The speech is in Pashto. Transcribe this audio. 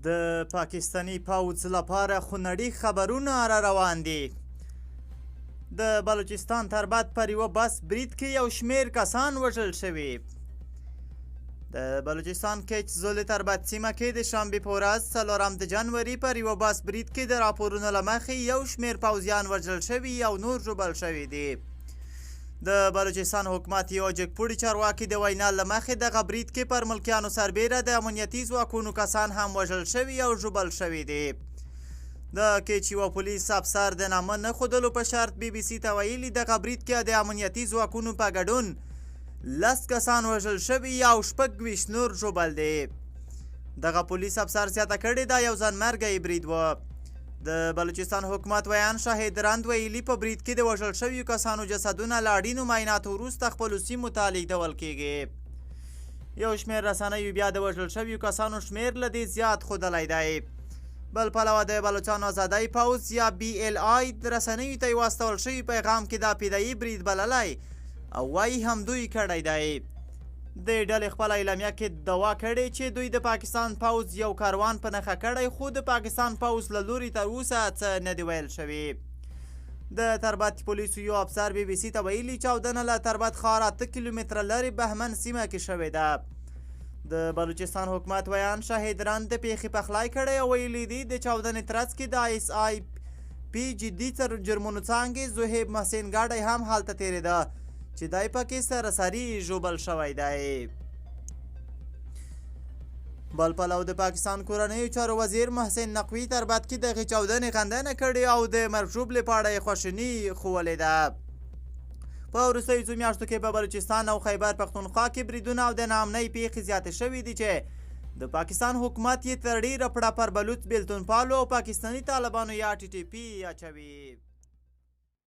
د پاکستاني پوځ لپاره خونړي خبرونه را روان دي. د بلوچستان تربت پر یوه بس برید کې یو شمېر کسان وژل شوي. د بلوچستان کیچ زولې تربت سیمه کې د شنبې په ورځ 4 د جنوري پر یوه بس برید کې د راپورونو له مخې یو شمېر پوځیان وژل شوي او نور ژوبل شوي دي. د بلوچستان حکومت یو جګپوړي چارواکي د وینا له مخې دغه برید کې پر ملکیانو سربیره د امنیتي ځواکونو کسان هم وژل شوي او ژوبل شوي دي. د کیچ یوه پولیس افسر د نامه نه ښودلو په شرط بي بي سي ته ویلي، دغه برید کې د امنیتي ځواکونو په ګډون 10 کسان وژل شوي او 26 نور ژوبل دي. دغه پولیس افسر زیاته کړې دا یو ځانمرګی برید و. د بلوچستان حکومت ویاند شاهد رند ویلي، په برید کې د وژل شویو کسانو جسدونه له اړینو معایناتو وروسته خپلو سیمو ته لیږدول کیږي. یو شمېر رسنیو بیا د وژل شویو کسانو شمېر له دې زیات ښودلی دی. بل پلوه د بلوچانو ازادۍ پوځ یا بي ایل آی رسنیو ته یو استول شوي پیغام کې دا فدایي برید بللی او وایي همدوی کړی دی. دې ډلې خپله اعلامیه کې دعوا کړې چې دوی د پاکستان پوځ یو کاروان په نښه کړی، خو د پاکستان پوځ له لوري تر اوسه څه نه دي ویل شوي. د تربت پولیسو یو افسر بي بي سي ته ویلي، چاودنه له تربت ښار 8 کیلومتره لرې بهمن سیمه کې شوې ده. د بلوچستان حکومت ویاند شاهد رند د پیښې پخلی کړی او ویلي دي، د چاودنې ترڅ کې د آی اس آی پي جدي جرمونو څانګې زهیب محسن ګاډی هم هلته تېرېده چې دی پکې سراسري ژوبل شوی دی. بل پلو د پاکستان کورنیو چارو وزیر محسن نقوي تربت کې دغې چاودنې غندنه کړې او د مرګ ژوبلې په اړه یې خواشیني ښوولې ده. په وروستیو څو میاشتو کې په بلوچستان او خیبر پښتونخوا کې بریدونه او د ناامنۍ پیښې زیاتې شوې دي چې د پاکستان حکومت یې تر ډېره پړه پر بلوڅ بېلتونپالو او پاکستاني طالبانو یا ټي ټي پي اچوي.